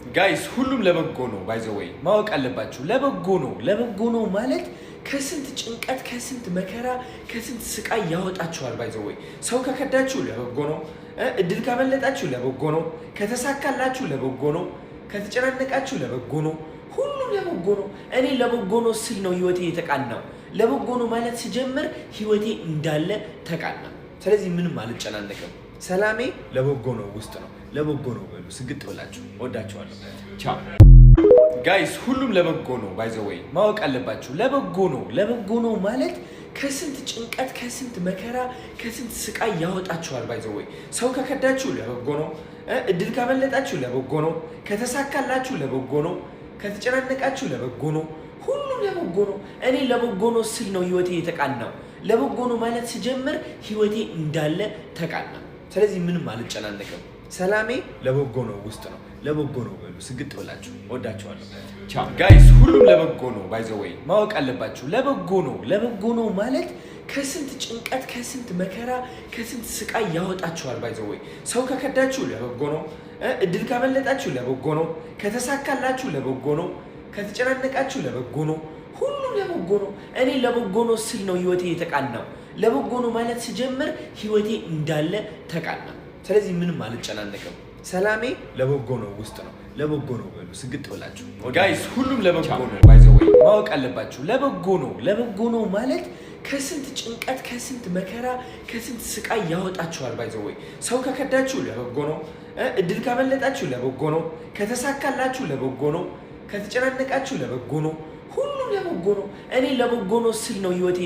Guys፣ ሁሉም ለበጎ ነው። By the way ማወቅ አለባችሁ። ለበጎ ነው። ለበጎ ነው ማለት ከስንት ጭንቀት፣ ከስንት መከራ፣ ከስንት ስቃይ ያወጣችኋል። By the way ሰው ከከዳችሁ ለበጎ ነው። እድል ካመለጣችሁ ለበጎ ነው። ከተሳካላችሁ ለበጎ ነው። ከተጨናነቃችሁ ለበጎ ነው። ሁሉም ለበጎ ነው። እኔ ለበጎ ነው ስል ነው ህይወቴ የተቃናው። ለበጎ ነው ማለት ስጀምር ህይወቴ እንዳለ ተቃና። ስለዚህ ምንም አልጨናነቅም። ሰላሜ ለበጎ ነው ውስጥ ነው። ለበጎ ነው በሉ ስግጥ ብላችሁ። ወዳችኋለሁ። ቻው guys። ሁሉም ለበጎ ነው። By the way ማወቅ አለባችሁ። ለበጎ ነው። ለበጎ ነው ማለት ከስንት ጭንቀት፣ ከስንት መከራ፣ ከስንት ስቃይ ያወጣችኋል። By the way ሰው ከከዳችሁ ለበጎ ነው። እድል ካመለጣችሁ ለበጎ ነው። ከተሳካላችሁ ለበጎ ነው። ከተጨናነቃችሁ ለበጎ ነው። ሁሉም ለበጎ ነው። እኔ ለበጎ ነው ስል ነው ህይወቴ የተቃናው። ለበጎ ነው ማለት ስጀምር ህይወቴ እንዳለ ተቃና። ስለዚህ ምንም አልጨናነቅም። ሰላሜ ለበጎ ነው ውስጥ ነው። ለበጎ ነው በሉ ስግጥ ብላችሁ። ወዳችኋለሁ። ቻው guys። ሁሉም ለበጎ ነው። By the way ማወቅ አለባችሁ። ለበጎ ነው። ለበጎ ነው ማለት ከስንት ጭንቀት፣ ከስንት መከራ፣ ከስንት ስቃይ ያወጣችኋል። By the way ሰው ከከዳችሁ ለበጎ ነው። እድል ካመለጣችሁ ለበጎ ነው። ከተሳካላችሁ ለበጎ ነው። ከተጨናነቃችሁ ለበጎ ነው። ሁሉም ለበጎ ነው። እኔ ለበጎ ነው ስል ነው ህይወቴ የተቃናው። ለበጎ ነው ማለት ስጀምር ህይወቴ እንዳለ ተቃና። ስለዚህ ምንም አልጨናነቅም። ሰላሜ ለበጎ ነው ውስጥ ነው። ለበጎ ነው በሉ ስግጥ ብላችሁ። Guys፣ ሁሉም ለበጎ ነው። By the way ማወቅ አለባችሁ። ለበጎ ነው። ለበጎ ነው ማለት ከስንት ጭንቀት፣ ከስንት መከራ፣ ከስንት ስቃይ ያወጣችኋል። By the way ሰው ከከዳችሁ ለበጎ ነው። እድል ካመለጣችሁ ለበጎ ነው። ከተሳካላችሁ ለበጎ ነው። ከተጨናነቃችሁ ለበጎ ነው። ሁሉም ለበጎ ነው። እኔ ለበጎ ነው ስል ነው ህይወቴ